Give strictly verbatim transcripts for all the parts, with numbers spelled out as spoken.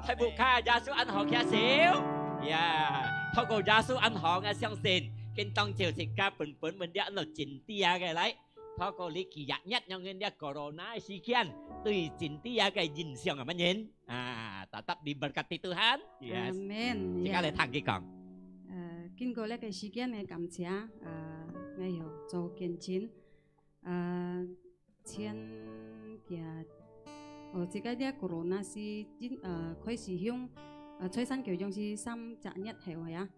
大屋下耶穌恁好，擎手。呀，透過耶穌恁好，𠊎相信，今當晝自家本本問題恁好真理啊个來。透過這幾日，仰般這corona个事件，對真理啊个影響啊，麼人？啊，tetap diberkati Tuhan。Yes。Amin。自家來聽佢講。呃，經過這个事件个感謝，呃，𠊎有做見證。 呃，前幾，哦，這个這corona是，呃，開始響，呃，在山口洋是三隻月後呀。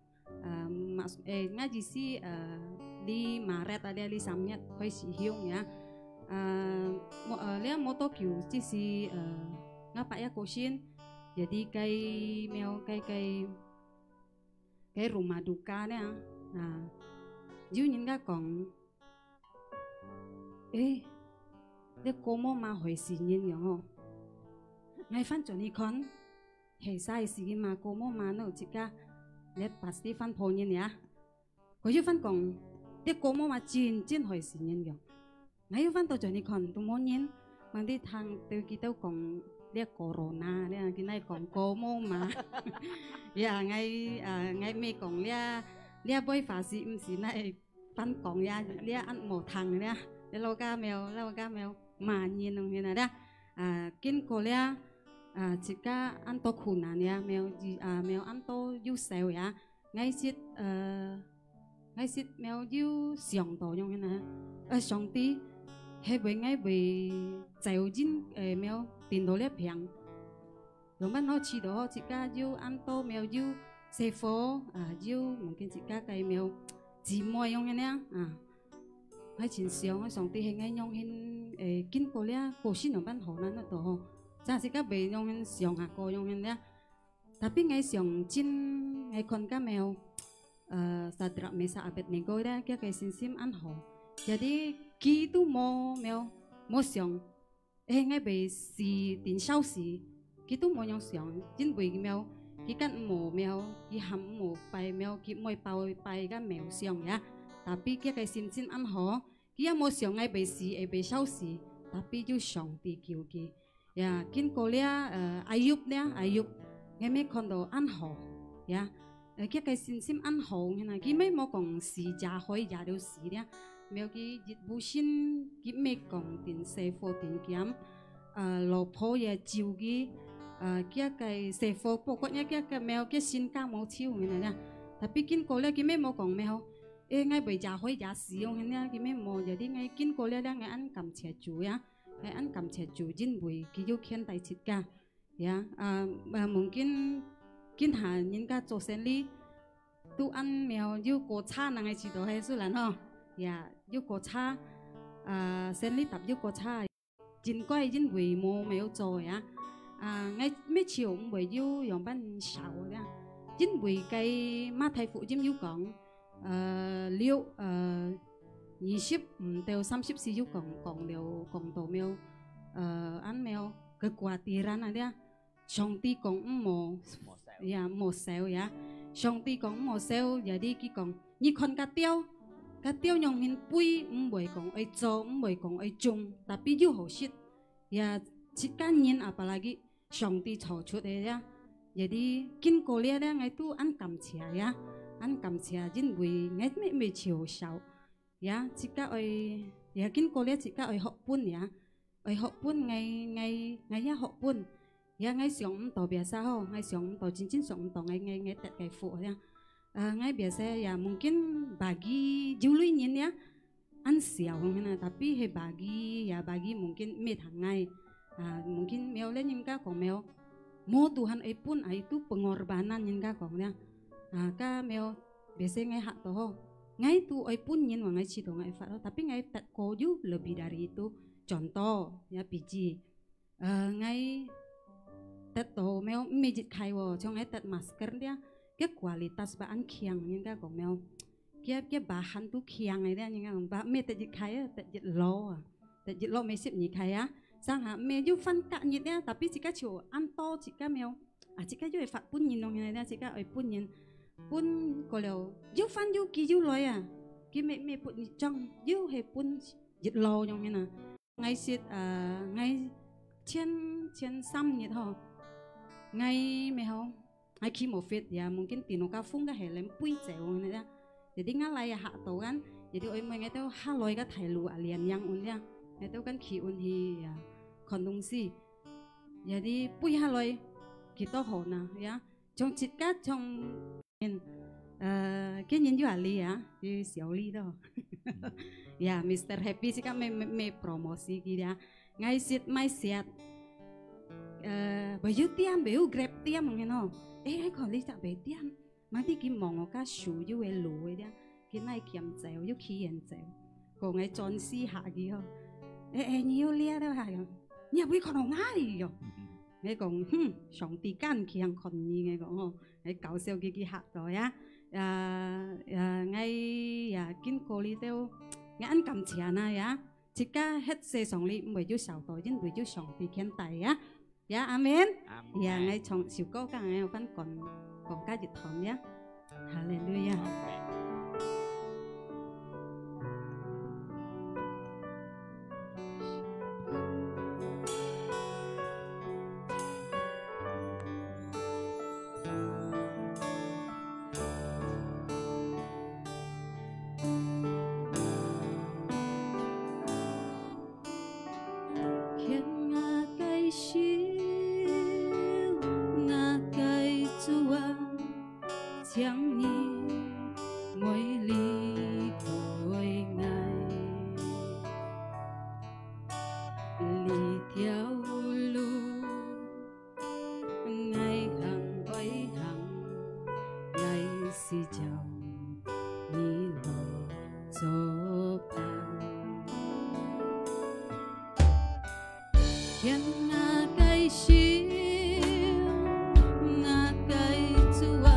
呃，嘛，誒，𠊎意思，呃，這Maret啊，這，這三月開始響呀。呃，無，呃，這無多久，只是，呃，𠊎爸也過身，jadi該廟，該，該，該rumah duka呢，啊，有人家講， 誒，這個麼嘛害死人樣哦。𠊎翻轉去看，係啥个事情嘛，個麼嘛呢，自家，這pasti翻破人呀。佢又翻講，這個麼嘛真真害死人樣。𠊎又翻倒轉去看，都無人。Mandi聽到佢兜講，這corona，這佢哪講個麼嘛。呀，𠊎，啊，𠊎乜講這，這尾話是毋是哪 翻講呀，這恁無聽這，這老家廟，老家廟罵人恁樣啊這。啊，經過這，啊，自家恁多苦難呀，廟，啊，廟恁多憂愁呀。𠊎識，呃，𠊎識廟有想到恁樣啊，呃，上帝，係會𠊎會走進，呃，廟，頂到這病。 樣般好試到好，自家有恁多廟有細伙，啊，有mungkin自家个廟姊妹樣个呢，啊。𠊎真想，上帝係𠊎樣形，誒，經過這，過身樣般好難得到吼。正自家會樣形想啊，過樣形呢。Tapi𠊎想真，𠊎看个廟，呃，Sadrak、Mesak、Abednego呢，佢个信心恁好。Jadi，佢都無廟，無想， 誒，𠊎會死定燒死，佢都無樣想，因為廟，佢間無廟，佢喊無拜廟，佢毋會拜拜个廟像呀。Tapi佢个心情恁好，佢也無想𠊎會死，會被燒死，tapi有上帝救佢。呀，經過這，呃，Ayub呢，Ayub，𠊎乜看到恁好，呀。 呃，佢个信心恁好，係哪，佢乜無講死，也可以也了死了。Myo佢一部心，佢乜講定細伙定兼，呃，老婆也照佢，呃，佢个細伙，不管佢个myo，佢身家無愁，係哪。Tapi經過了，佢乜無講myo，誒，𠊎會也可以也死，係哪，佢乜無，jadi𠊎經過了，𠊎恁感謝主呀，𠊎恁感謝主，因為佢有牽帶自家。 呀，啊，啊，mungkin今下人家做生理，都恁myo有過差，人个知道係雖然吼，呀，有過差，啊，生理搭有過差，真怪因為無myo做呀。啊，𠊎乜就毋會有樣般愁呀，因為該馬太福音有講， 呃，Luke，呃，二十五到三十四有講，講了，講到myo，呃，恁myo，kekhawatiran啊，這，上帝講毋好，呀，毋好愁呀。上帝講毋好愁，jadi佢講，你看該鳥，該鳥樣形飛，毋會講愛做，毋會講愛種，tapi又好食。呀，自家人啊，apalagi 上帝造出个呀。Jadi經過這呢，𠊎都恁感謝呀，恁感謝，因為𠊎乜乜就愁。呀，自家愛，呀，經過這自家愛學分呀，愛學分，𠊎，𠊎，𠊎也學分。呀，𠊎想毋到biasa吼，𠊎想毋到，真正想毋到，𠊎，𠊎，𠊎得个福呀。呃，𠊎biasa呀，mungkin bagi有類人呀， 恁愁，係哪，tapi係bagi，ya bagi mungkin乜行𠊎。啊，mungkin myo咧，人家講myo，無Tuhan愛分，愛都pengorbanan，人家講呢。啊，該myo，biasa𠊎學到吼，𠊎都愛分人，話𠊎試到𠊎發咯，tapi𠊎得過有lebih dari itu，contoh，ya biji。 呃，𠊎得到myo，乜一開哦，像𠊎得masker這，佢kualitas恁強，人家講myo，佢，佢bahan都強个這，人家講，ba，乜得一開啊，得一籮啊，得一籮乜十二開啊，上下乜又分隔日這，tapi自家就恁多自家myo，啊，自家又會發分人咯，現在自家愛分人，分過了，又分又寄又來啊，佢乜，乜分一張，又係分一籮樣个啊。 𠊎識，呃，𠊎前，前三日吼， ，𠊎乜好，𠊎騎無fit呀，mungkin tinoka風个係連飛走个呀。Jadi𠊎來也嚇到kan，jadi愛問𠊎兜下來个大路啊，連樣運呀，𠊎兜kan騎運去呀，看東西。Jadi飛下來，幾多好呢呀？從自家從，呃，今年有阿里啊，有小里咯。Ya，Mister Happy自家乜乜乜 promosi佢呀。 Ngai sit mai siat. Eh, bayu tiam, bayu grab tiam ngeno. Eh, ai kho li chak bayu tiam. Mati ki mong ka su yu e lu e dia. Ki nai kiam zeu, yu ki yen zeu. Ko ngai chon si ha ki ho. Eh, eh, ni yu lia da ha yo. Ni bui kho ngai yo. Ngai kong, hmm, 上帝 kan kiang kon ni ngai kong ho. Ngai kau seo ki ki ha to ya. Ya, ya, ngai ya, kin ko li teo. Ngai an kam chia na ya. 自家歇世上裡，毋會有少到，因為有上帝牽帶呀。呀，阿門。阿門。呀，𠊎唱首歌，剛剛有翻講，講加一段呀。哈利路亞。阿門。 牽𠊎个手，𠊎个主啊，請你莫離開𠊎。這條路 𠊎行愛行，𠊎需要你來作伴。牽𠊎个手，𠊎个主啊，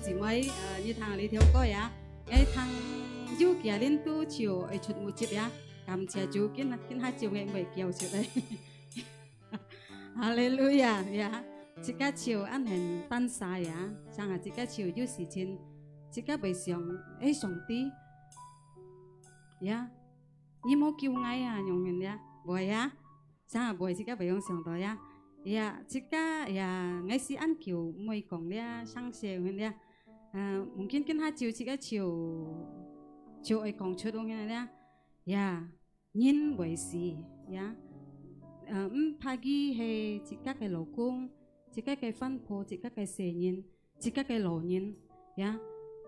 姊妹，呃，你聽這條歌呀，𠊎聽有幾下輪都就愛出目汁呀，感謝主，今，今下就𠊎毋會噭出來。哈利路亞呀！自家就恁樣單儕呀，像啊，自家就有時間，自家會想，誒，上帝呀，你無救𠊎啊，樣樣呀，會啊，像啊會，自家會用想到呀，呀，自家呀，𠊎係恁久毋會講了，傷心了，啊，mungkin今下就自家就，就會講出樣樣了，呀。 人會死，呀。呃，毋怕佢係自家个老公、自家个番婆、自家个細人、自家个老人，呀。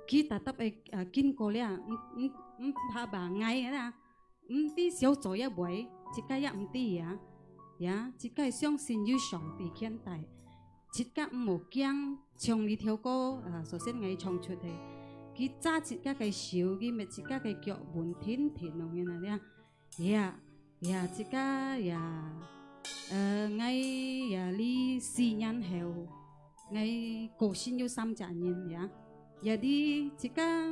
佢tetap會，呃，經過了，毋，毋，毋怕吧，𠊎啦，毋知小組也會，自家也毋知呀，呀，自家相信有上帝牽帶，自家毋好驚，像這條歌，呃，首先𠊎唱出去，佢揸自家个手，佢搣自家个腳，穩定定，樣樣啊，呀。 呀，呀，自家呀，呃，𠊎呀，這四年後，𠊎過身有三隻人呀，呀，這自家，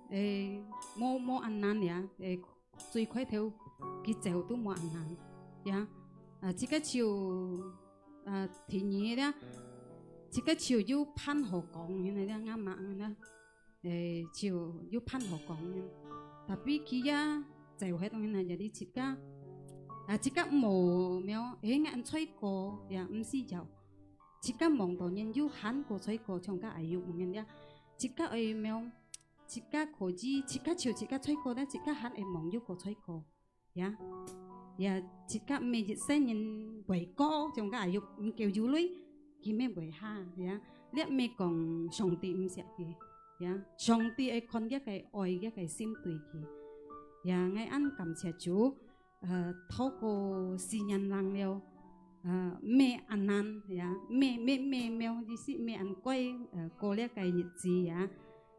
誒，無，無恁難呀，誒，最開頭佢走都無恁難呀，啊，自家就，啊，第二啦，自家就有伴好講，現在這阿嬤呢。 誒，就有伴好講呢。Tapi佢也走忒東西呢，jadi自家，啊，自家無，無，誒，恁衰過，也毋使要。自家望到人有閒過衰過，像个Ayub樣呀。自家愛無，自家可以，自家就自家衰過咧，自家還愛望有過衰過。 呀，呀，自家毋係一世人會過，像个Ayub毋夠有鐳，佢乜會下，呀。這毋係講上帝毋惜佢，呀，上帝會看佢个愛，佢个心對佢。呀，𠊎恁感謝主，呃，透過四年零了，呃，毋係恁難，呀，毋係，毋係，毋係，毋係，意思毋係恁乖，呃，過這个日子，呀。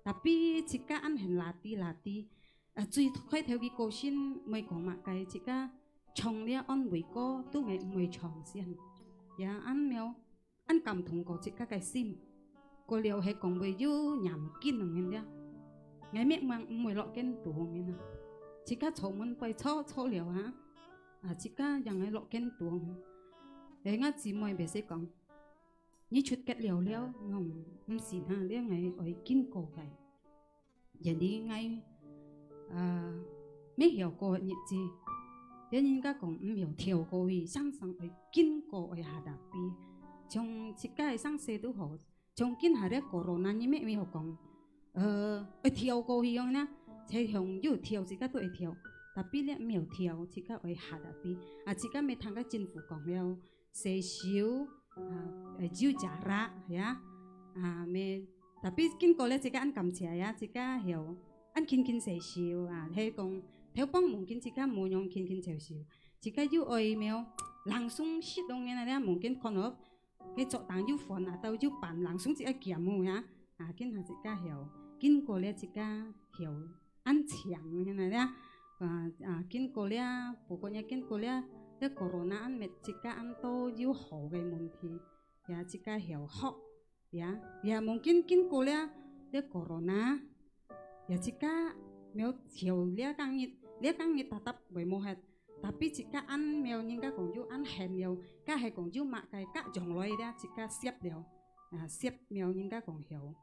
Tapi自家恁很拉低，拉低， 啊，最開頭佢過身，毋會講麼个，自家唱這安慰歌，都𠊎毋會唱先。也恁樣，恁感動過自家个心。過了係講會有念經个人了。𠊎乜毋，毋會落間肚个人啊。自家坐門背坐，坐了啊，啊，自家讓𠊎落間肚。誒，𠊎姊妹別識講，你出家了了，𠊎毋，毋信哈，這𠊎愛經過个。 Jadi𠊎，啊，乜曉過日子，這人家講毋曉跳過去，常常愛經過愛hadapi。像自家个生死都好，像今下這corona，你乜毋曉講，呃，愛跳過去樣呢，就像有跳，自家都愛跳，tapi這毋曉跳，自家愛hadapi。啊，自家乜聽个政府講了， 洗手，啊，呃，jaga jarak，ya。啊，乜，tapi經過了，自家恁感謝呀，自家曉，恁勤勤洗手啊，係講，頭幫mungkin自家無恁勤勤洗手，自家又愛無，langsung sit東呢，mungkin看到，該桌頂有飯啊，到有bàn，langsung自家兼呀。啊，今下自家曉，經過了自家曉，恁強，現在了，啊，啊，經過了，不過也經過了，這corona恁乜自家恁多有好个問題。 也自家曉學，也，也mungkin經過了，這corona，也自家無曉這工日，這工日tetap會無忒。Tapi自家恁無人家講有恁恨了，該係講有麼个，該將來了，自家惜了，啊，惜無人家講曉。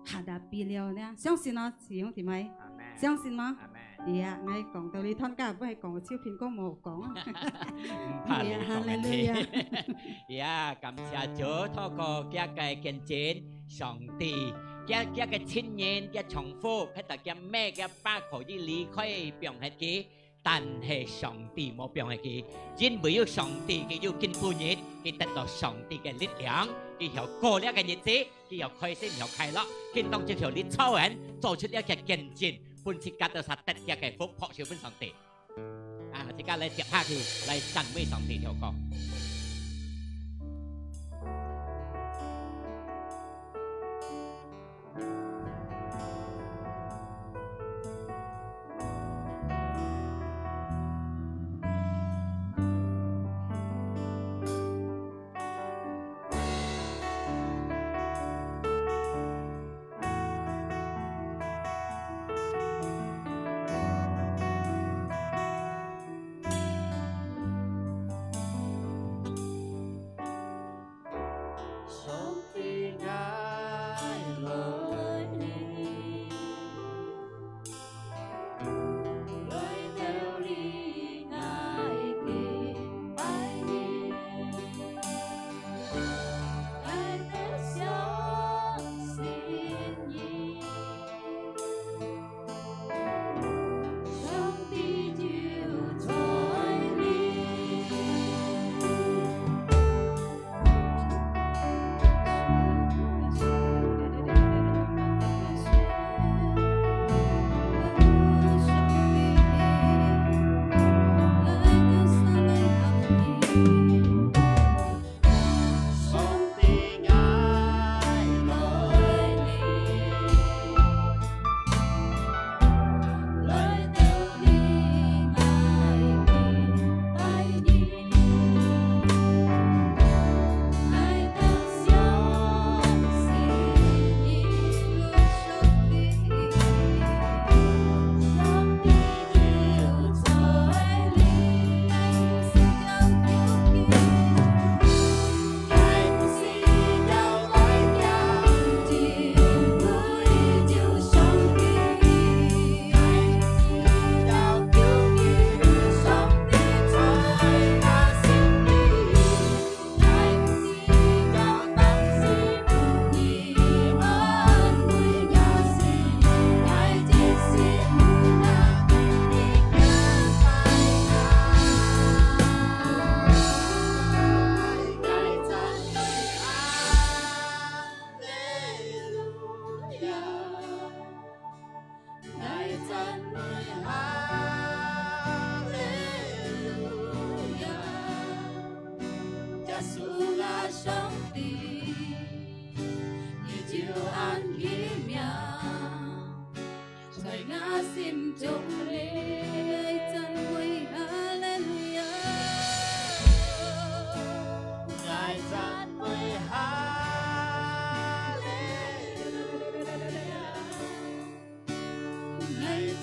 Hadapi了呢，相信哦，弟兄姊妹。阿們。相信嗎？阿們。呀，𠊎講到這段，該毋係講，小蘋果無講。毋怕你講个。哈利路亞。呀，感謝主，透過佢个見證，上帝，佢，佢个親人，佢丈夫，佢个姆，佢爸可以離開，放忒佢，但係上帝無放忒佢，因為有上帝，佢有今晡日，佢得到上帝个力量，佢曉過這个日子，佢曉開心，曉快樂，佢當就曉你超人，做出這个見證，分自家都儕得這个福，拍手分上帝。 啊，自家來接下去，來讚美上帝條歌。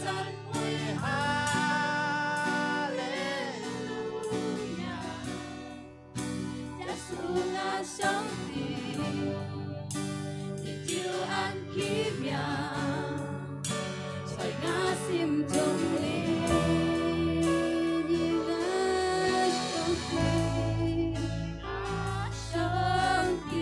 讚美哈利路亞，耶穌啊，上帝，你就恁奇妙，在我心中的你啊，上帝。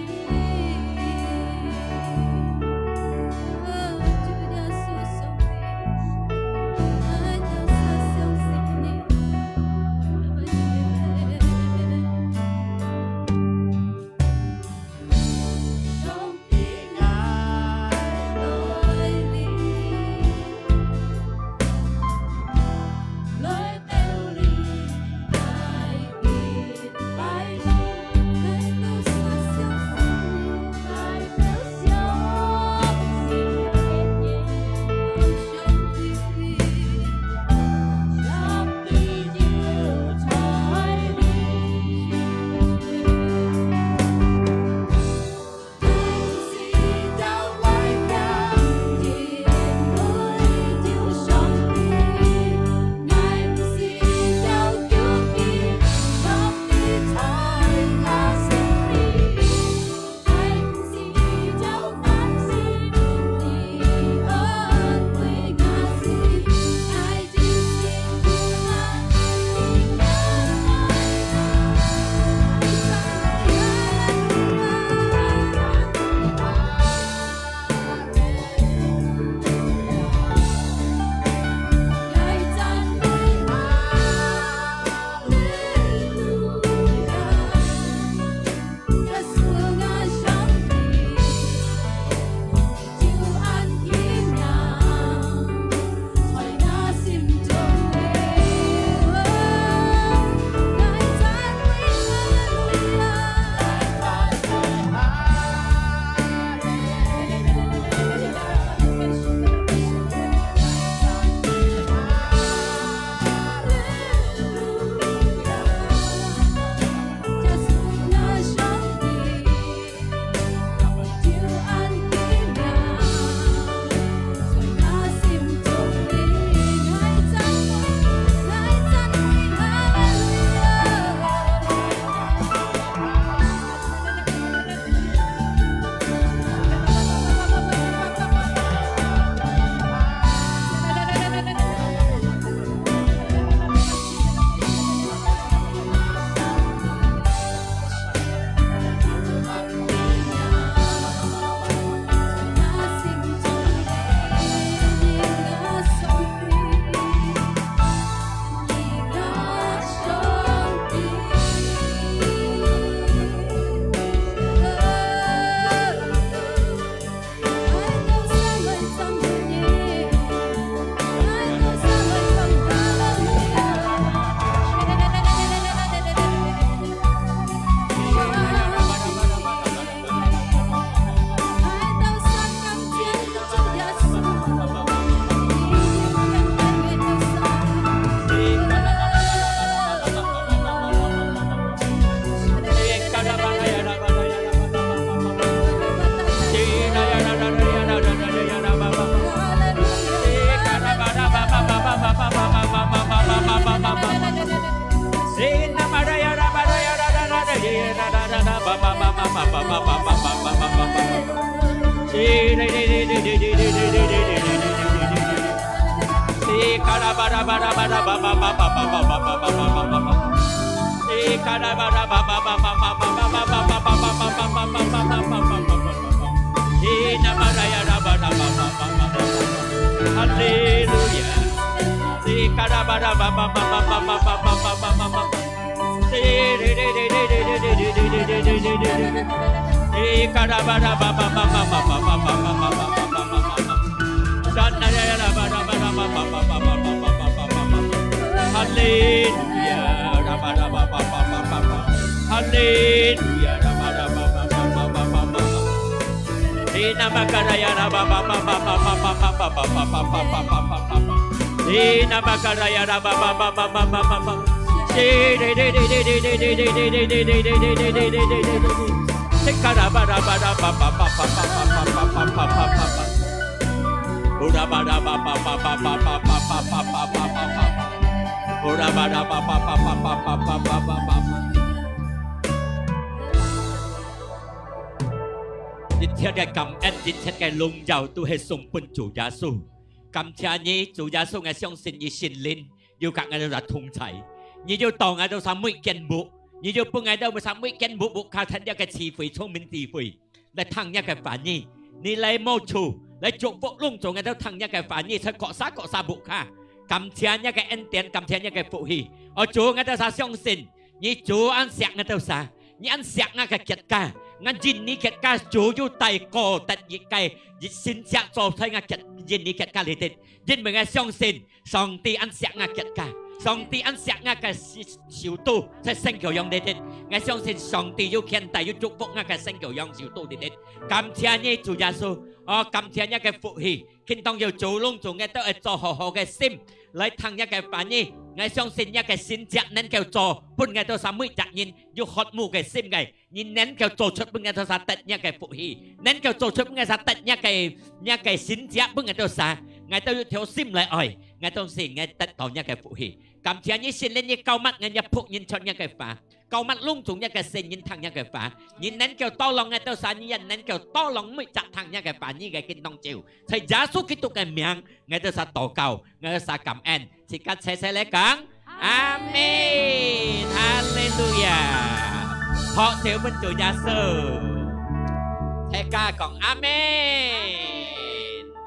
哈利路亞！哈利路亞！哈利路亞！一切个感恩，一切个荣耀都係送分主耶穌。感謝你，主耶穌，𠊎相信你聖靈有佮𠊎兜儕同在，你有到𠊎兜儕每間屋，你有分𠊎兜儕每間屋屋下趁這个智慧、聰明、智慧，來聽這个話語。你來摸主，來祝福攏總𠊎兜聽這个話語，在各儕各儕屋下。感謝這个恩典，感謝這个福氣。哦，主，𠊎兜儕相信，你主恁惜𠊎兜儕，你恁惜𠊎个國家，𠊎印尼國家主有帶過得一个神蹟做在𠊎國，印尼國家裡底，因為𠊎相信 上帝恁惜𠊎國家，上帝恁惜𠊎个首，首都在聖教堂裡底。𠊎相信上帝有牽帶，有祝福𠊎个聖教堂首都裡底。感謝你，主耶穌，哦，感謝你个福氣，今當有主攏總𠊎兜愛做好好个心來聽你个話語。𠊎相信你个神蹟能夠做分𠊎兜儕每隻人有渴慕个心个， 你能夠做出分𠊎兜儕得若个福氣，能夠做出分𠊎儕得若个，若个神蹟分𠊎兜儕。𠊎兜有條心來愛，𠊎兜先𠊎得到若个福氣。感謝你聖靈，你膏抹𠊎若僕人傳若个話，膏抹攏總若个聖人聽若个話。你能夠tolong𠊎兜儕，你也能夠tolong每隻聽若个話語个今當晝。在耶穌基督个名，𠊎兜儕禱告，𠊎兜儕感恩。自家齊齊來講。 阿們，哈利路亞！拍手分主耶穌，大家講阿們。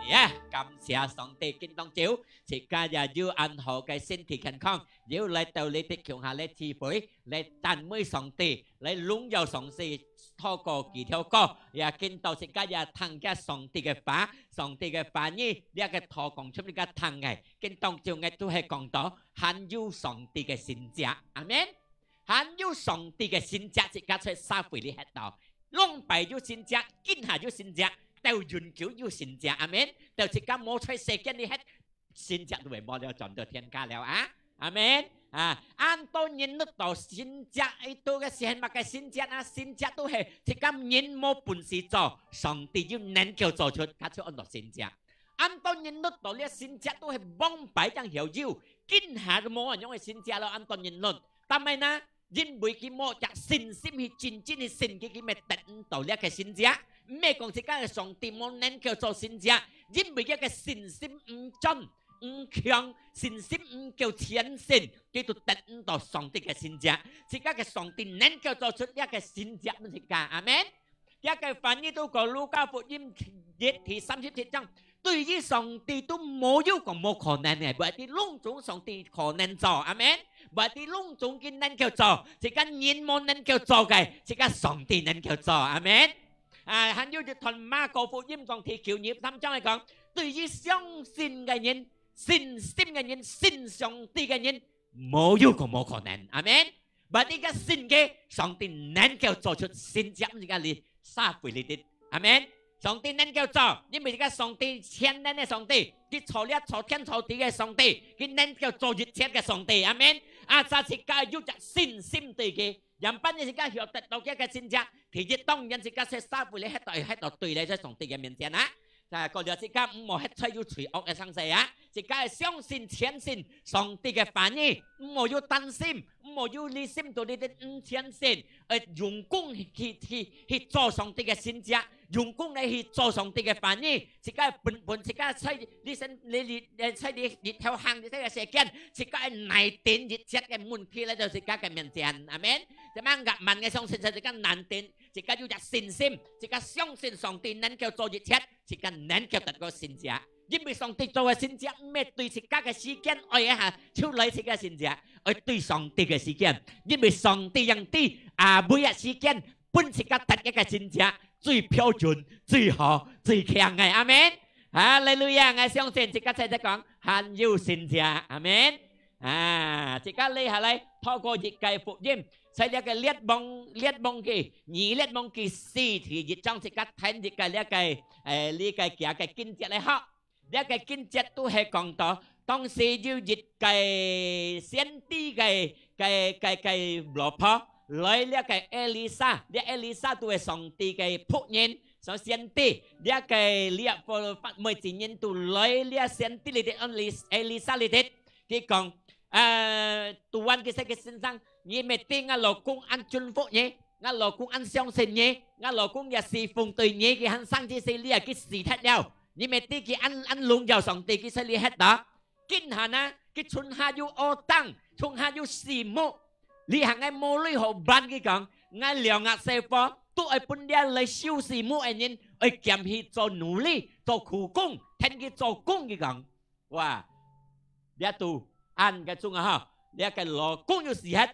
呀，感謝上帝，今當晝，自家也有恁好个身體健康，又來到這地共下來聚會，來讚美上帝，來榮耀上帝，透過幾條歌，也見到自家也聽見上帝个話，上帝个話語，這个道講出來个聽个，今當晝𠊎都係講到，還有上帝个神蹟，阿們。還有上帝个神蹟，自家在社會裡歇到，往擺有神蹟，今下有神蹟，到永久有神蹟，阿們。到自家無在世間裡歇， 神蹟都會無了，轉到天家了啊！阿們。啊，恁多人都到神蹟，佢兜个係麼个神蹟啊？神蹟都係自家人無本事做，上帝又能夠做出，佢就安到神蹟。恁多人都到這神蹟都係往擺正曉有，今下都無恁樣个神蹟了，恁多人論。但係呢， 因為佢無隻信心去真正去信佢，佢乜得毋到這个神蹟。毋係講自家个上帝無能夠做神蹟，因為佢个信心毋準、毋強，信心毋夠虔誠，佢都得毋到上帝个神蹟。自家个上帝能夠做出這个神蹟分自家，阿們。 這个話語都講路加福音一第三十七章，對於上帝都無有講無可能个，berarti攏總上帝可能做，阿們。Berarti攏總佢能夠做，自家人無能夠做个，自家上帝能夠做，阿們。啊，還有一段馬可福音講第九二十三章來講，對於相信个人、信心个人、信上帝个人，無有講無可能，阿們。Berarti自家信个，上帝能夠做出神蹟，毋係講這社會裡底。阿們。上帝能夠做，因為這个上帝全能个上帝，佢造這造天造地个上帝，佢能夠做一切个上帝。阿們。啊，自家有隻信心對佢，樣般自家曉得到佢个神蹟。第一，當然自家在社會裡歇到，歇到對來在上帝个面前啊。 啊，過了自家毋好歇在有罪惡个生死啊！自家愛相信、虔誠上帝个話語，毋好有擔心，毋好有理心到裡底毋虔誠，愛用功去，去，去做上帝个神蹟，用功來去做上帝个話語。自家本，本自家在裡身，裡，裡，呃，在裡，裡頭行這个世間，自家愛耐等一切个問題來到自家个面前。阿們。這麼壓慢个相信，自家難等，自家有隻信心，自家相信上帝能夠做一切。 自家能夠得到神蹟。因為上帝做个神蹟，毋係對自家个時間愛个下，就來自家神蹟，愛對上帝个時間。因為上帝正知，啊，尾个時間，分自家得一个神蹟，最標準、最好、最強个。阿們。哈利路亞！𠊎相信自家齊齊講，還有神蹟。阿們。啊，自家來下來，透過一个福音， 在這个列王，列王記，二列王記四第一章，自家聽一个這个，誒，這个佢个經節來學。這个經節都係講到，當時有一个先知个，个，个，个老婆，來這个以利沙，這以利沙都係上帝个僕人，所以先知，這个這，每一年都來這先知裡底，以利，以利沙裡底，佢講，呃，讀完佢个先生，你毋係知𠊎老公恁敬服你，𠊎老公恁相信你，𠊎老公也侍奉對你，佢還生這細倈仔，佢死忒了。你毋係知佢恁，恁榮耀上帝，佢細倈忒忒。今下呢，佢脣下有學堂，脣下有數目，這下𠊎無鐳好辦，佢講，𠊎尞額細伙，都愛分這來收數目个人，愛撿去做奴隸，做苦工，跈佢做工，佢講。 哇，這都恁个種啊吼，這个老公又死忒，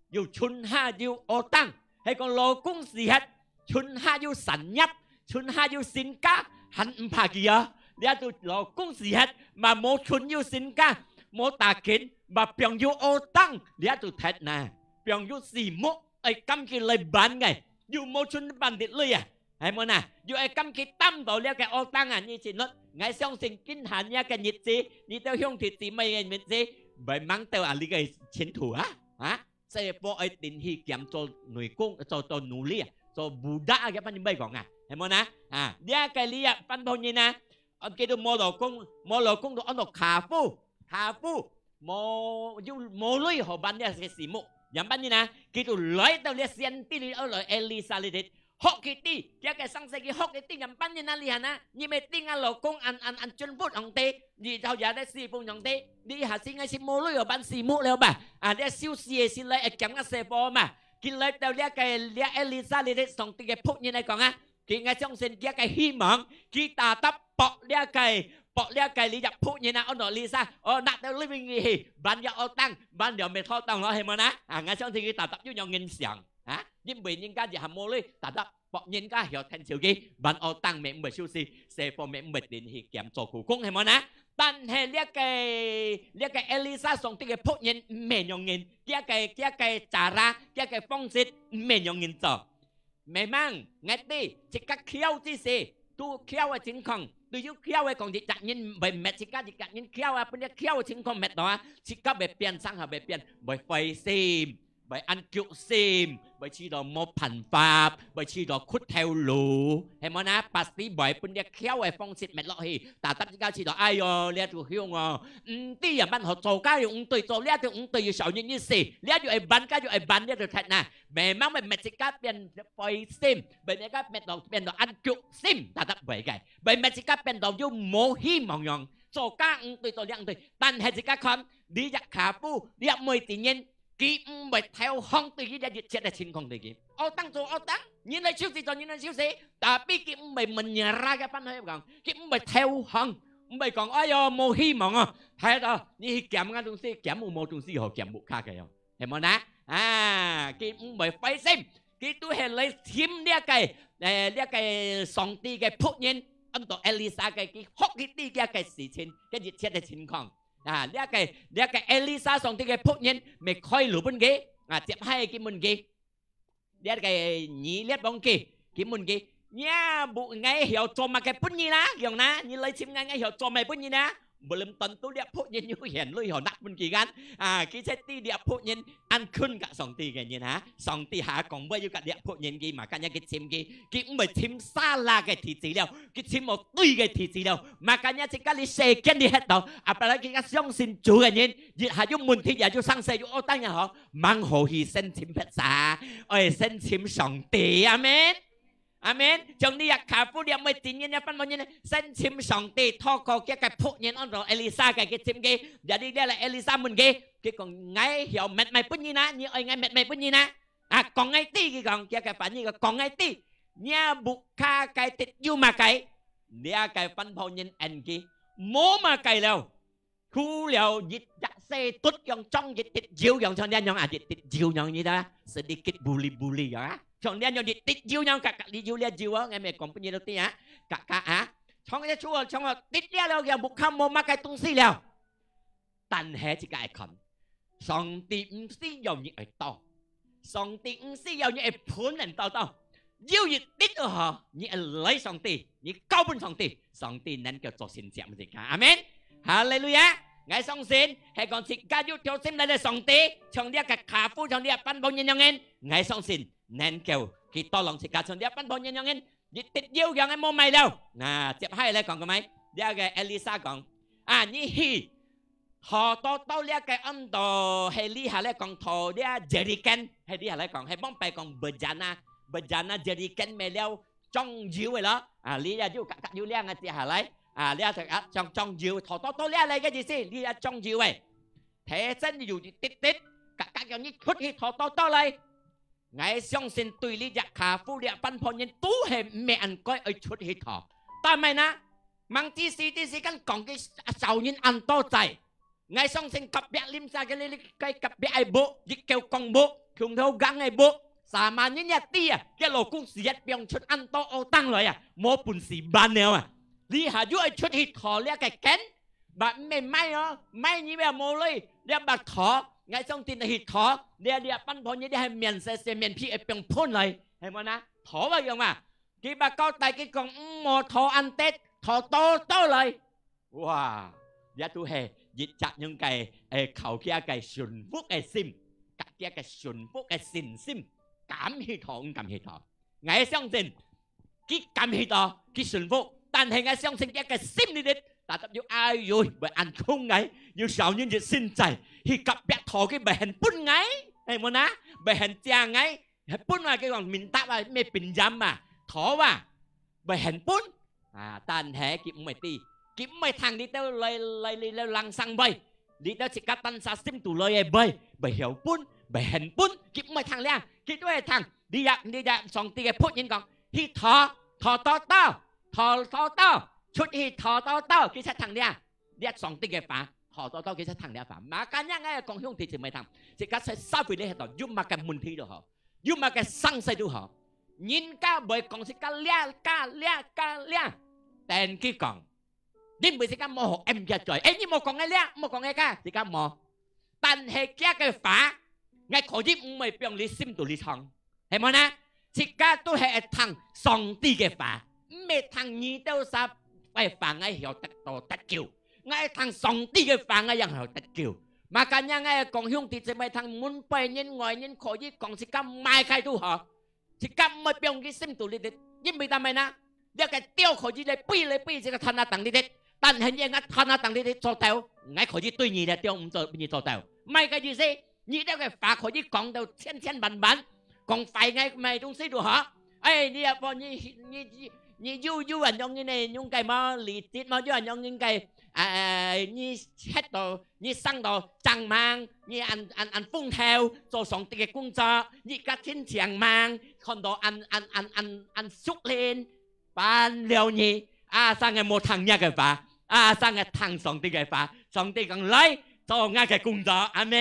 又脣下有學堂，係講老公死忒，脣下有產業，脣下有身家，還毋怕佢啊？這都老公死忒，嘛無脣有身家，無打緊，嘛放有學堂，這都忒哪，放有數目，愛撿佢來辦个，又無脣辦得來啊！ 係無哪？又愛撿佢擔到這个學堂啊，你知無？𠊎相信今下這个日子，你兜兄弟姊妹个日子，會吂兜啊，這个前途啊，啊，細伙愛跈去撿做女工，做，做奴隸啊，做budak啊，該般你毋會講啊，係無哪？啊，這个這班婆人啊，啊，佢都無老公，無老公都安到寡婦，寡婦，無，又無鐳好辦這个數目，仰般呢？佢都來到這先知裡，來Elisa裡頭， 學佢知，佢个上司佢學佢知，仰般呢哪裡行啊？你毋係知𠊎老公恁，恁，恁敬服上帝，你頭也在侍奉上帝，這下時𠊎係無鐳好辦數目了吧？啊，這收數个時來會撿𠊎細伙嘛。佢來到這个，這Elisa裡頭，上帝个僕人來講啊，佢，𠊎相信佢个希望，佢tetap博這个，博這个這隻僕人啊，安到Elisa，哦，拿到living去，辦了學堂，辦了methodong咯，係無哪？啊，𠊎相信佢tetap有恁樣人想。 啊，因為人家也無鐳，tetap博人家曉𢯭手佢，辦學堂乜毋會收數，細伙乜毋會跈去撿做苦工，係無哪？但係這个，這个Elisa上帝个僕人毋係恁樣人，佢个，佢个cara，佢个方式毋係恁樣人做。Memang，𠊎知，自家噭之時，都噭个情況，都有噭个講，一隻人會搣自家，一隻人噭啊，分這噭个情況搣到啊，自家會變，生下會變，會灰心。 會恁激心，會試著無辦法，會試著屈頭路，係無哪？Pasti會分這噭个方式搣落去，tetap自家試著，哎喲，這都凶哦！毋知仰般好，做該又毋對，做這都毋對，又少人一死，這又愛辦，該又愛辦，這都忒哪！Memang會搣自家變灰心，會搣自家變到，變到恁激心，tetap會个，會搣自家變到又無希望樣，做該毋對，做這毋對。但係自家看，這隻寡婦，這妹子人， 佢毋會投降對佢這一切个情況對佢。學堂做學堂，人來收數做人來收數，tapi佢毋會menyerah，該般話講，佢毋會投降，毋會講，哎喲，無希望啊，忒啊，你去撿个東西，撿有無東西好撿屋下个哦，係無哪？啊，佢毋會灰心，佢都係來尋這个，誒，這个上帝个僕人，安到Elisa个，佢學佢知這个事情，个一切个情況。 啊，這个，這个Elisa上帝个僕人，乜開路分佢，啊，接下佢問佢，這个尼列王佢，佢問佢，若屋𠊎曉做麼个分你啦？樣哪，你來尋𠊎，𠊎曉做麼个分你啦？Belum tentu這僕人有現鐳好拿分佢kan，啊，佢就知這僕人恁近佮上帝个人哈，上帝下講話又佮這僕人佢，makanya佢尋佢，佢毋會尋salah个地址了，佢尋無對个地址了。 Makanya自家這世間裡歇到，apalagi自家相信主个人，一下有問題也有生事有惡等也好，吂好去先尋別儕，愛先尋上帝。阿門。阿門。像這个寡婦這妹子人這番無人呢，先尋上帝，透過佢个僕人安到Elisa个去尋佢，jadi這个Elisa問佢，佢講，𠊎曉搣麼个分你哪，你愛𠊎搣麼个分你哪？ 啊，講𠊎知，佢講，佢个翻譯个講𠊎知，若屋下个得有麼个？這个番婆人應佢，無麼个了。除了一隻細垤樣，像一滴油樣，像這樣啊，一滴油樣，你知啊？Sedikit buli-buli樣啊。像這樣一滴油樣，格格裡有這油啊，𠊎乜講分你都知啊，格格啊。像這出啊，像啊，滴了了，佢屋下無麼个東西了。 但係自家愛看，上帝毋需要你愛多，上帝毋需要你愛分人多多，有一滴就好，你愛來上帝，你交分上帝，上帝能夠做神蹟分自家。阿門。哈利路亞！𠊎相信，係講自家有條心來到上帝，像這个寡婦，像這个番婆人樣人，𠊎相信能夠佢tolong自家，像這个番婆人樣人， 一滴油樣个無麼个了。啊，接下來講个麼个？這个Elisa講，啊，你去，討到到這个恁多，係這下來講討這jerrycan，係這下來講，係往擺講bejana，bejana jerrycan乜了裝油个咯。啊，這下有格格有領啊，接下來啊，這下裝裝油，討到到這來个意思，這下裝油个。提真有一滴滴，格格叫你出去討到到來。 𠊎相信對這隻客戶這班婆人都係毋係恁該愛出去討。但係呢，吂知時知時間講佢少人恁多濟。𠊎相信隔壁鄰舍个，个隔壁个屋，一叫講屋，共頭gang个屋，sama人也知啊，佢老公時日放出恁多惡當來啊，無本事辦了啊。這下又愛出去討這个can， But毋係買哦，買你也無鐳，你也莫討，𠊎相信你去討，你這班婆人你係面色色面皮會放噴來，係無呢？討啊用啊，佢把交代佢講，毋好討恁滴，討多多來。哇，這都係一隻應該，誒，靠佢个順服个心，甲佢个順服个信心，敢去討，毋敢去討。 𠊎相信，佢敢去討，佢順服，但係𠊎相信佢个心裡底，tetap有，哎喲，會恁痛𠊎，有少人一心在，去隔壁討佢會肯分𠊎，係無呢？會肯借𠊎，係分𠊎，佢講minta啊，咩pinjam啊，討啊，會肯分。啊，但係佢毋會知，佢毋會聽你兜來，來，來，來冷聲話，你兜自家單儕心肚來个話，會曉分，會肯分，佢毋會聽了，佢都會聽。 你也，你也上帝个僕人講，去討，討多多，討多多，出去討多多，佢才聽了。這上帝个話，討多多，佢才聽了話。Makanya𠊎講兄弟姊妹聽，自家在社會裡頭，有麼个問題都好，有麼个生事都好，人家會講自家這，該這，該這，等佢講。 你毋係自家無好M佢嘴，誒，你莫講个這，莫講个該，自家無。但係佢个話，𠊎可以毋會放你心肚裡唱，係無呢？自家都係愛聽上帝个話，毋係聽你兜儕个話，𠊎曉得到得救。𠊎愛聽上帝个話，𠊎正曉得救。Makanya𠊎講兄弟姊妹聽，門背人、外人可以講自家麼个都好。 自家毋會放佢心肚裡底，因為做麼个呢？這个鳥可以來飛來飛，自家攤啊當裡底，但係你𠊎攤啊當裡底做到，𠊎可以對你个鳥毋做，你做到。麼个意思？你這个話可以講到千千萬萬，講壞𠊎麼个東西都好。誒，你也無，你，你，你，你有，有恁樣个呢，用个麼，理直麼，有恁樣个，誒，你吃到 你生到正猛，你恁，恁，恁風頭，做上帝个工作，你个真正猛，看到恁，恁，恁，恁，恁熟練，辦了你，啊，生个無聽若个話，啊，生个聽上帝个話，上帝講來，做𠊎个工作，阿門。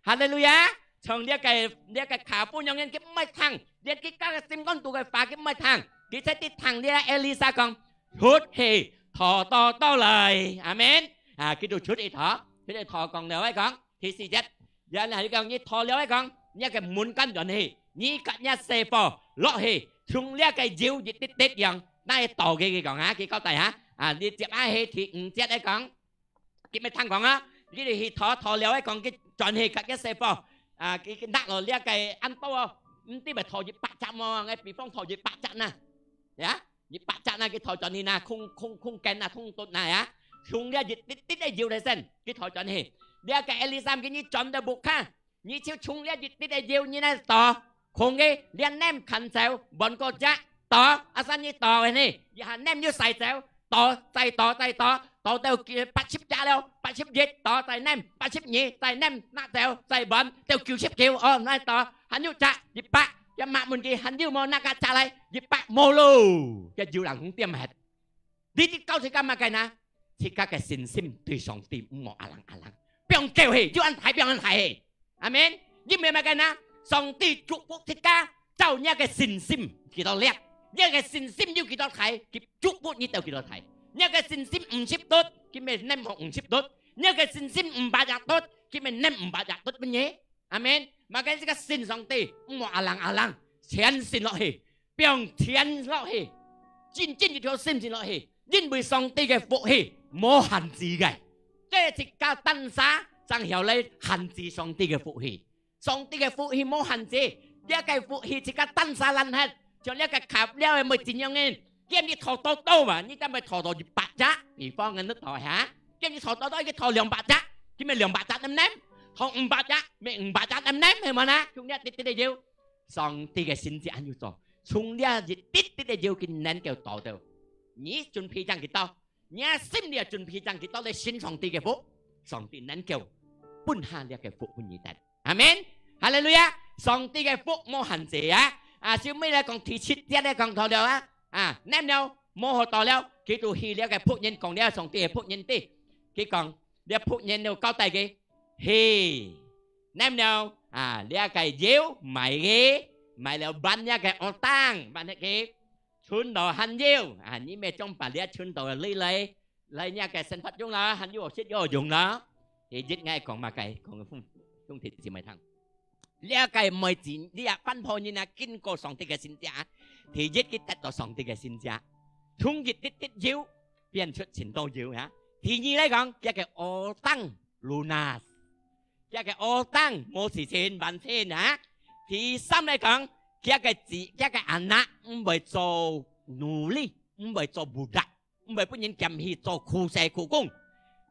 哈利路亞！從這个，這个卡布娘人佢毋會聽，連佢个心肝肚个話佢毋會聽，佢在這聽這Elisa講， 出去討多多來，阿門。啊，佢就出去討，出去討講了，愛講，第四節，然後佢講，你討了，愛講，你个門關轉去，你甲若細伙落去，從這个油一滴滴樣，拿去倒佢，佢講啊，佢交代哈，啊，你接下去第五節來講，佢毋係聽講啊，佢就去討，討了，愛講，佢轉去甲若細伙，啊，佢，佢拿落這个恁多哦，毋知愛討一百隻無，𠊎比方討一百隻呐，呀。 一百隻那个討轉去那，空，空，空間那，空肚那呀，從這一滴滴个油來先，佢討轉去。這个Elisa佢你轉到屋下，你就從這一滴个油你來倒，空个，連黏牽走，換過隻，倒，啊，生你倒个呢，一下黏又洗走，倒，再倒，再倒，倒到佢八十隻了，八十一，倒再黏，八十二，再黏，拿走，再換，到九十九，哦，來倒，還有隻，一百， 佢問問佢還有無，拿个隻來，一百無咯。佢有人講點核。你知教自家麼个呢？自家个信心對上帝毋好阿冷阿冷。放掉去，就恁大放恁大去。阿門。因為麼个呢？上帝祝福自家，照你个信心幾多粒，你个信心有幾多大，佢祝福你到幾多大。你个信心五十度，佢乜黏好五十度；你个信心五百隻度，佢乜黏五百隻度分你。 阿門。Makanya自家信上帝，毋好阿冷阿冷，全信落去，放全落去，真正一條信信落去，因為上帝个福氣無限制个，這自家單儕正曉來限制上帝个福氣。上帝个福氣無限制，這个福氣自家單儕攔核，像這个卡了个無怎樣个，叫你討多多嘛，你敢會討到一百隻？比方个你討哈，叫你討多多，佢討兩百隻。乜兩百隻黏黏，同五百隻，乜五百隻黏黏，係無呢？從這滴滴个油，上帝个神蹟恁樣做，從這一滴滴个油，佢能夠做到。你準備正幾多？你个心裡準備正幾多來信上帝个福，上帝能夠分下這个福分你得。阿門。哈利路亞！上帝个福無限制啊！啊，收尾來講，第七節來講到了啊！啊，黏了，無好到了，佢就去這个僕人講了，上帝个僕人知。佢講，這僕人就交代佢，嘿，黏了啊，這个油賣佢，賣了辦這个屋頂，辦佢，存到還有啊，你乜將把這存到个鐳來，來這个生活用啦，還有食藥用啦。第一，𠊎講麼个？講兄弟姊妹聽。 這个妹子，這个辦僕人啊，經過上帝个神蹟啊，第一，佢得到上帝个神蹟，從一滴滴油變出盡多油啊。第二來講，這个屋頂lunas，這个屋頂無事情完成啊。第三來講，這个子，這个anak毋會做奴隸，毋會做budak。 毋會分人嫌棄做苦事苦工。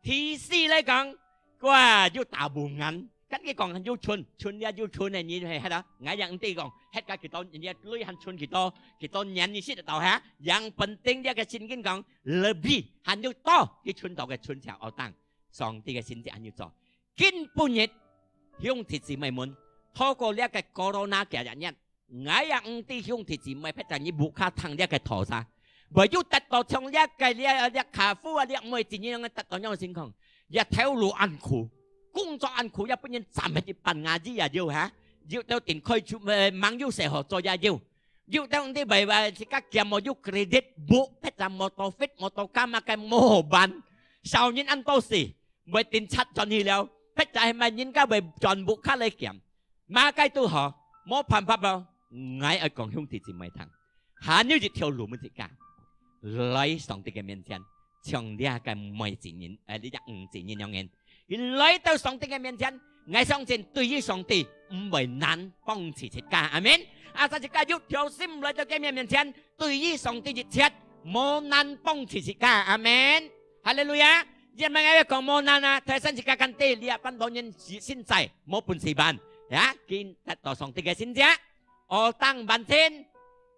第四來講，哇，又打無眼，跟佢講又蠢，蠢了又蠢个人係，係啦。𠊎也毋知講，歇个幾多，人家鐳還存幾多，幾多年你識得到哈？Yang penting這个聖經講，lebih還有多，佢存到个存錢屋頂，上帝个神蹟恁樣做。今晡日，兄弟姊妹們，透過這个corona幾日日， 𠊎也毋知兄弟姊妹，別在你屋下聽這个道啥，會有得到像這个，這，這客戶啊，這妹子恁樣得到恁樣情況，也頭路恁苦，工作恁苦，也分人斬忒一半牙齒也有哈，有兜店開出，呃，吂有事好做也有，有兜你會，會自家兼無有credit，屋別在無多fit，無多加麼个無好辦，少人恁多事，會定拆轉去了，別在係麼人家會轉屋下來兼。 麼个都好，無辦法咯。𠊎愛講兄弟姊妹聽，還有一條路分自家，來上帝个面前，像這个妹子人，呃，這个女子人樣人，佢來到上帝个面前，𠊎相信對於上帝毋會難幫助自家。阿門。啊，自家有條心來到佢面前，對於上帝一切無難幫助自家。阿門。哈利路亞。因為𠊎講無難啊，提升自家間地，這辦僕人現在無本事辦。 呀，佢得到上帝个神蹟，屋頂完成，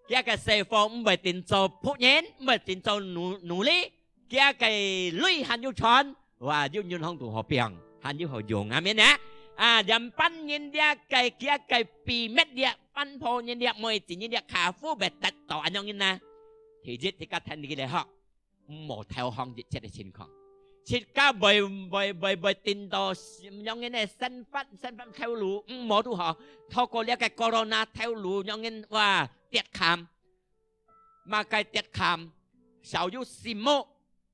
佢个師傅毋會定做僕人，毋會定做奴，奴隸，佢个鐳還有存，哇，有銀行肚好放，還有好用，阿門啊！啊，連辦人這个，佢个秘密這，辦僕人這，妹子人這，客戶會得到恁樣人啊！第一，自家聽佢个學。 毋好投降一切个情況。自家會，會，會，會定到仰般个生活，生活頭路，毋好都好，透過這个corona頭路仰般，哇，跌坎，麼个跌坎，少有事務，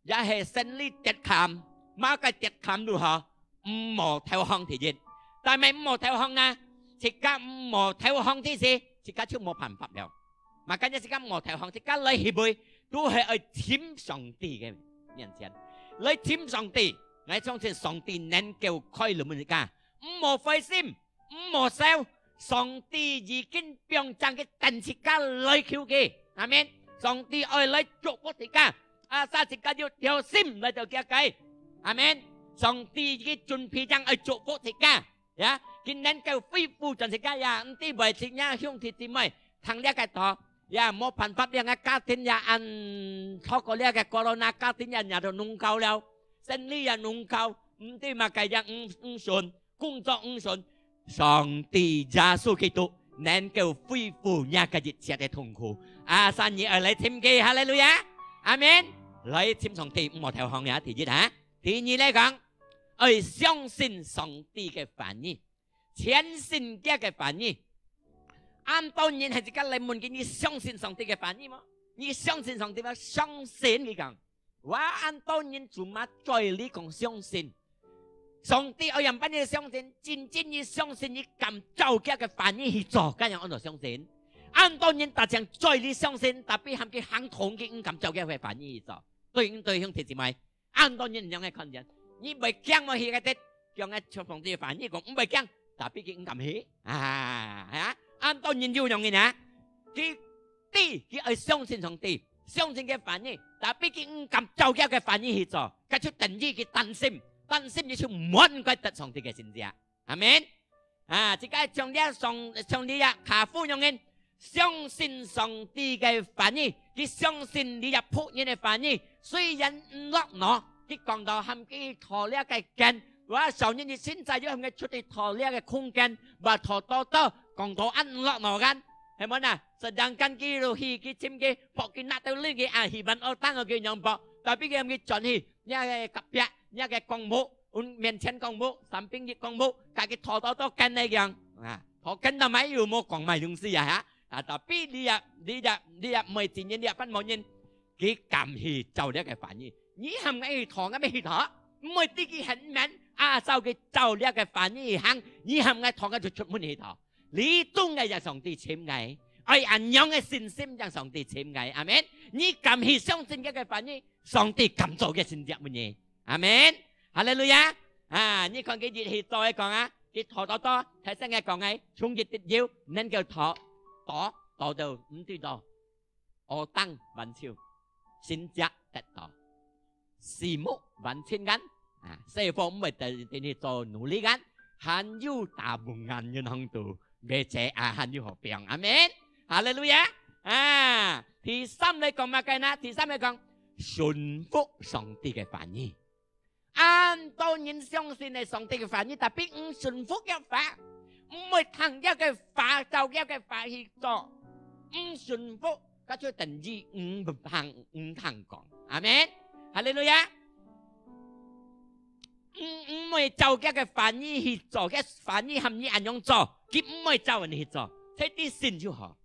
也係生理跌坎，麼个跌坎都好， 毋好投降第一。但係毋好投降啊，自家毋好投降第四，自家就無辦法了。Makanya自家毋好投降，自家來協會，都係愛尋上帝个面前，來尋上帝，𠊎相信上帝能夠開路分自家。毋好灰心，毋好愁，上帝已經放正个等自家來求佢。阿門。上帝愛來祝福自家。 啊，使自家有條心來到佢个。阿門。上帝已經準備正愛祝福自家，呀，佢能夠恢復轉自家呀，毋知會自家兄弟姊妹，聽這个道，呀，無辦法，這个家庭也恁，透過這个corona，家庭也惹到弄搞了，生理也弄搞，毋知麼个也毋，毋順。 工作毋順，上帝耶穌基督能夠恢復若个一切个痛苦。啊，所以你愛來尋佢，哈利路亞，阿門。來尋上帝，毋好投降呀，第一啊。第二來講，愛相信上帝个話語，全信佢个話語。恁多人係自家來問佢，你相信上帝个話語無？你相信上帝無？相信，佢講。 哇，恁多人做麼嘴裡講相信？上帝愛仰般个相信？真正你相信，你敢照佢个話語去做，該樣安到相信？恁多人達成嘴裡相信，tapi喊佢行動，佢毋敢照佢个話語去做。對毋對，兄弟姊妹？恁多人恁樣个看見，你會驚無去个得，驚个照上帝个話語講，毋會驚，tapi佢毋敢去。啊，啊，恁多人有樣人啊，佢知佢愛相信上帝， 相信佢个話語，tapi佢毋敢照佢个話語去做，該就等於佢擔心，擔心你就毋應該得上帝个神蹟。阿門。啊，自家像這上，像這卡夫樣人，相信上帝个話語，佢相信這僕人个話語，雖然毋落腦，佢講到喊佢討這个間，話少年你現在要喊佢出去討這个空間，話討多多，講到恁毋落腦kan，係無啊？Sedangkan佢落去，佢尋佢，博佢拿到鐳，佢啊，希望學堂个佢樣博，tapi佢喊佢轉去，這个隔壁，這个公務， 面前公務，samping一公務，家己討到到間个樣。啊，討間到買又無講買東西啊，哈。啊，tapi你也，你也，你也毋會承認，你也分無人，佢敢去照這个話語。你喊𠊎去討，𠊎乜去討，毋會知佢很明，啊，照佢照這个話語去行，你喊𠊎討，𠊎就出門去討。你懂个，也上帝尋𠊎，愛恁樣个信心，讓上帝尋𠊎。阿門。你敢去相信這个話語，上帝敢做个神蹟分你。 阿門。哈利路亞。啊，你看佢一去做个講啊，佢討討討，大聲个講个，從一滴油，能夠討，討，討到毋知道，學堂還手，神蹟得到，樹木還清kan，啊，細伙毋會等，等去做奴隸kan，還有大bunga銀行肚，而且啊，還有好病。阿門。哈利路亞。啊，第三來講麼个呢？第三來講，順服上帝个話語。 恁多人相信个上帝个話語，tapi毋順服佢个話，毋會聽佢个話，照佢个話去做，毋順服，該就等於毋聽，毋聽講。阿門。哈利路亞。毋，毋會照佢个話語去做，佢話語喊你恁樣做，佢毋會照你去做，所以你信就好。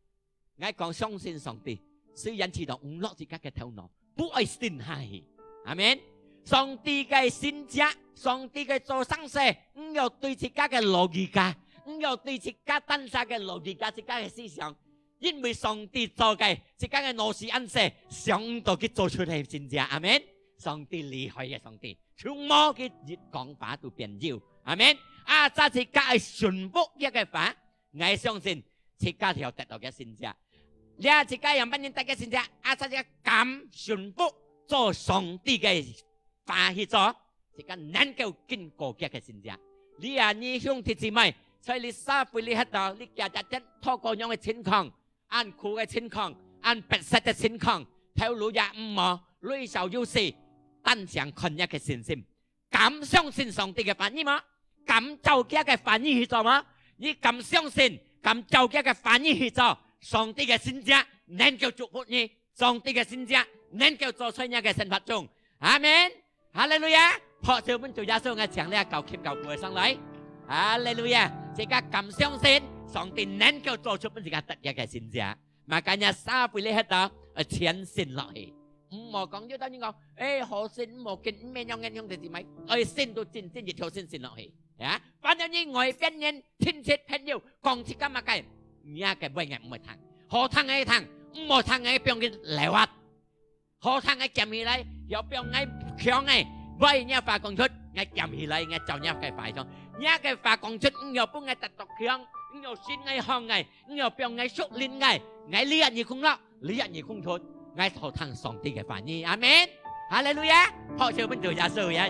𠊎講相信上帝，雖然試著毋落自家个頭腦，毋愛信下去。阿門。上帝个神蹟，上帝个做生事，毋要對自家个logika，毋要對自家單儕个logika，自家个思想。因為上帝做个，自家个腦屎恁細，想毋到佢做出來神蹟。阿門。上帝厲害个上帝，從無佢一講話都變有。阿門。啊，這自家愛順服佢个話。 𠊎相信自家曉得到个神蹟。這自家樣般人得个神蹟，asal自家敢順服做上帝个話去做，自家能夠經過佢个神蹟。你啊，你兄弟姊妹，在你社會裡歇到，你家家間透過樣个情況，恁苦个情況，恁迫切个情況，頭路也毋好，鐳少有時，單淨看你个信心。 敢相信上帝个話語嗎？敢照佢个話語去做嗎？你敢相信，敢照佢个話語去做，上帝个神蹟能夠祝福你，上帝个神蹟能夠做在你个生活中。阿門。哈利路亞！拍手分主耶穌，𠊎請你搞琴搞鼓个上來。哈利路亞！自家敢相信，上帝能夠做出分自家得益个神蹟。Makanya社會裡歇到，愛全信落去。 毋好講，有兜人講，「欸，好信毋好緊，毋免樣樣樣个姊妹，愛信都真真一條信信落去。」啊，反正你外邊人、親戚朋友講自家麼个，若个話𠊎毋會聽。好聽个聽，毋好聽个放佢流啊。好聽个撿起來，又放𠊎強个，話若話講出，𠊎撿起來，𠊎照若个話講。若个話講出，毋要分𠊎得到強，毋要信𠊎、放𠊎， 你要放𠊎屬靈个，𠊎這日空落，這日空出，𠊎討聽上帝个話語。阿門。哈利路亞！拍手分主耶穌呀！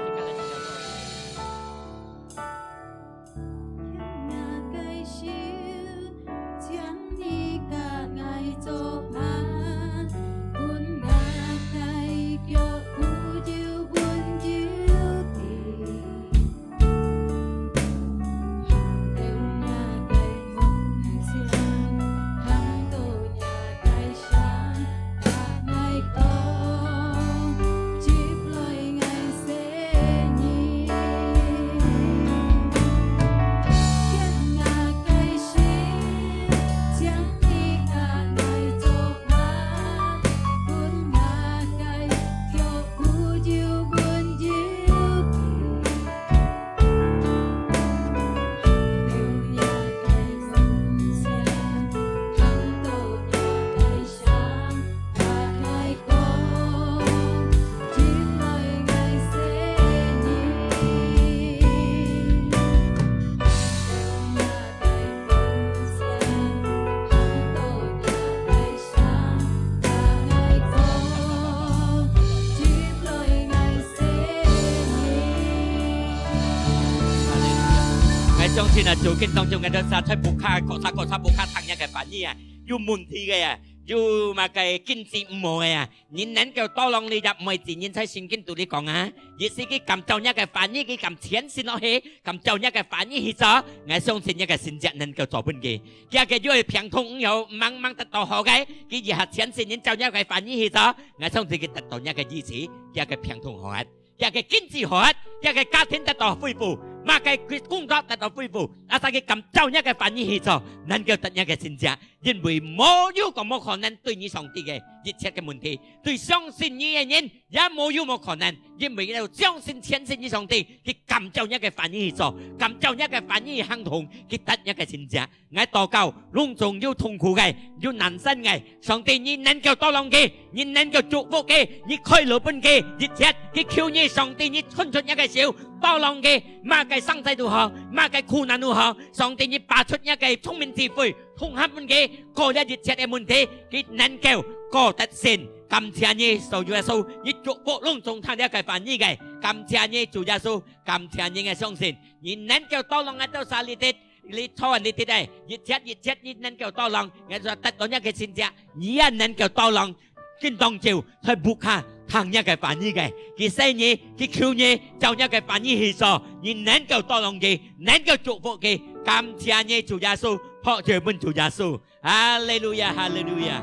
相信啊，最近當中个，在屋下，各儕各儕屋下聽若个話語啊，有問題个啊，有麼个經濟毋好个啊，你能夠tolong你也毋會自然在聖經肚裡講啊。意思佢敢照若个話語，佢敢全心落去，敢照若个話語去做，𠊎相信若个神蹟能夠做分佢。佢个有个病痛毋好，猛猛得到好个，佢以後全心人照若个話語去做，𠊎相信佢得到若个醫治，佢个病痛好啊。 佢个經濟好，佢个家庭得到恢復，麼个工作得到恢復，asal佢敢照若个話語去做，能夠得若个神蹟，因為無有講無可能對你上帝个一切个問題，對相信你个人也無有無可能，因為有相信全信你上帝，佢敢照若个話語去做，敢照若个話語去行動，佢得若个神蹟。 𠊎禱告，攏總有痛苦个，有難產个，上帝你能夠tolong佢，你能夠祝福佢，你開路分佢，一切佢求你，上帝你伸出若个手，tolong佢，麼个生災都好，麼个苦難都好，上帝你拔出若个聰明智慧，通合分佢，過這一切个問題，佢能夠過得勝。感謝你，主耶穌，你祝福攏總聽這个話語个，感謝你，主耶穌，感謝你，𠊎相信你能夠tolong𠊎兜儕這兜。 你坐你這兜，一切一切你能夠tolong，𠊎兜得到若个神蹟，你也能夠tolong。今當晝在屋下聽若个話語个，佢惜你，佢求你，照若个話語去做，你能夠tolong佢，能夠祝福佢。感謝你，主耶穌，拍手分主耶穌。哈利路亞，哈利路亞，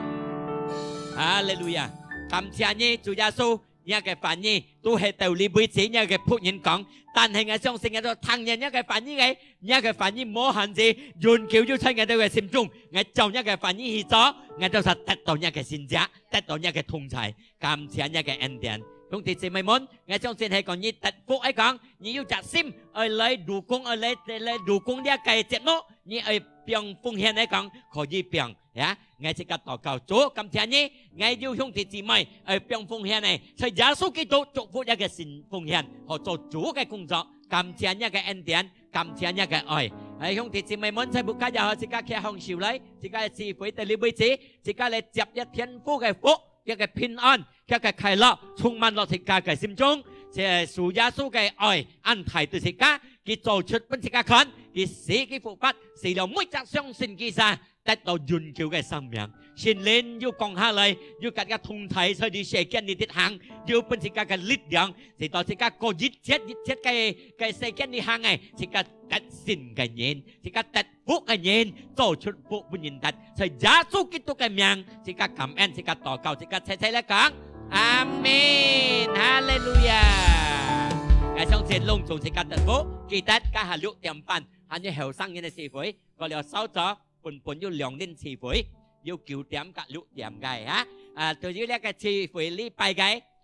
哈利路亞！感謝你，主耶穌， 若个話語，都係到這位止，若个僕人講。但係𠊎相信𠊎兜聽見若个話語个，若个話語無限制，永久就在𠊎兜个心中。𠊎照若个話語去做，𠊎兜就得到若个神蹟，得到若个同在。感謝若个恩典。兄弟姊妹們，𠊎相信係講你得福，係講你有隻心，愛來dukung，愛來，來dukung這个節目，你愛放奉獻，係講可以放。 呀，𠊎自家禱告，主，感謝你，𠊎有兄弟姊妹，愛放奉獻呢，在耶穌基督祝福這个新奉獻，好做主个工作。感謝若个恩典，感謝若个愛。哎，兄弟姊妹們，在屋下也好，自家擎䟘手來，自家个聚會到這位止，自家來接這天父个福，這个平安，這个快樂，充滿落自家个心中。這主耶穌个愛，恁大對自家，佢做出分自家看，佢死，佢復活，使了每隻相信佢儕 得到永久个生命。聖靈又降下來，又佮佢同在，在這世間裡底行，又分自家个力量，使到自家過一切一切个，个世間裡行个，自家得勝个人，自家得福个人，做出福分人得。在耶穌基督个名，自家感恩，自家禱告，自家齊齊來講，阿們，哈利路亞！𠊎相信攏總自家得福，記得，這下六點半，還有後生人个聚會，過了韶早， 本本有兩輪聚會，有九點佮六點个哈。啊，就有這个聚會禮拜个，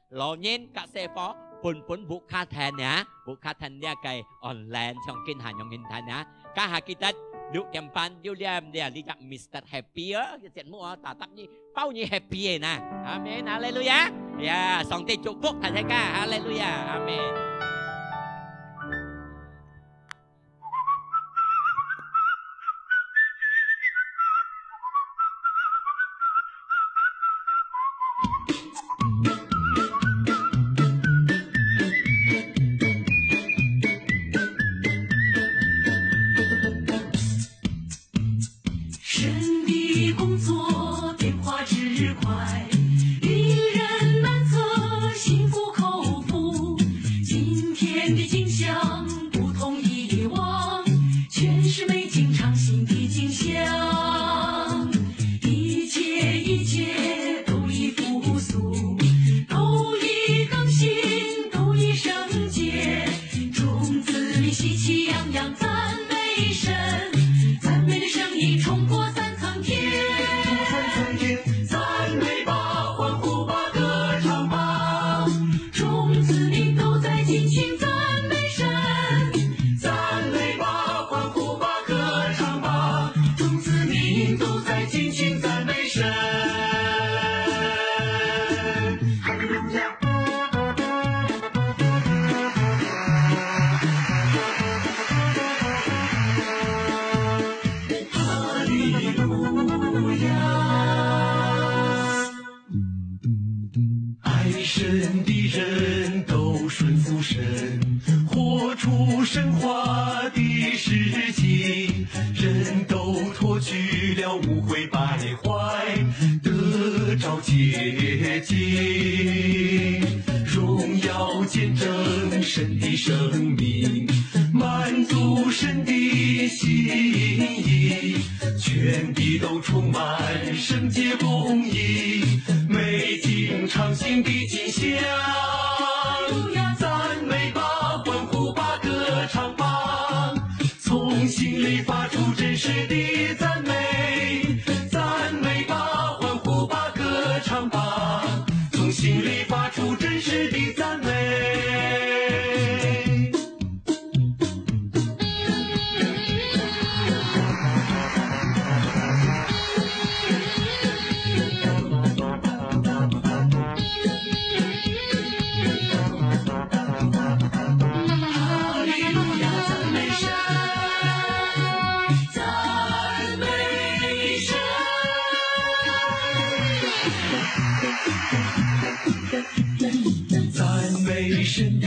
老人佮細伙，本本屋下聽啊，屋下聽這个online，像今下樣形聽啊。這下記得六點半有這，這，這个Mister Happy啊，个節目啊，tetap你，包你happy个呐。阿們，哈利路亞。呀，上帝祝福大家，哈利路亞，阿們。不神话的事情，人都脱去了污秽败坏，得着洁净。荣耀见证神的生命，满足神的心意，全地都充满圣洁公义，美景常新的景象。赞美吧，欢呼吧，歌唱吧，从心里发出真实的赞美。赞美吧，欢呼吧，歌唱吧，从心里发出真实的赞美。哈利路亚，赞美神，赞美神。赞美神的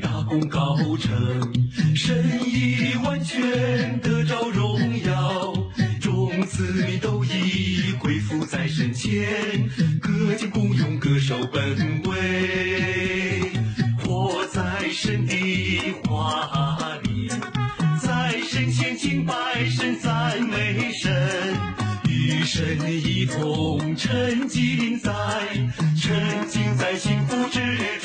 大功告成，神已完全得着荣耀，众子民都已归服在神前，各尽功用，各守本位，活在神的话里，在神前敬拜神，赞美神，与神一同沉浸在，沉浸在幸福之中。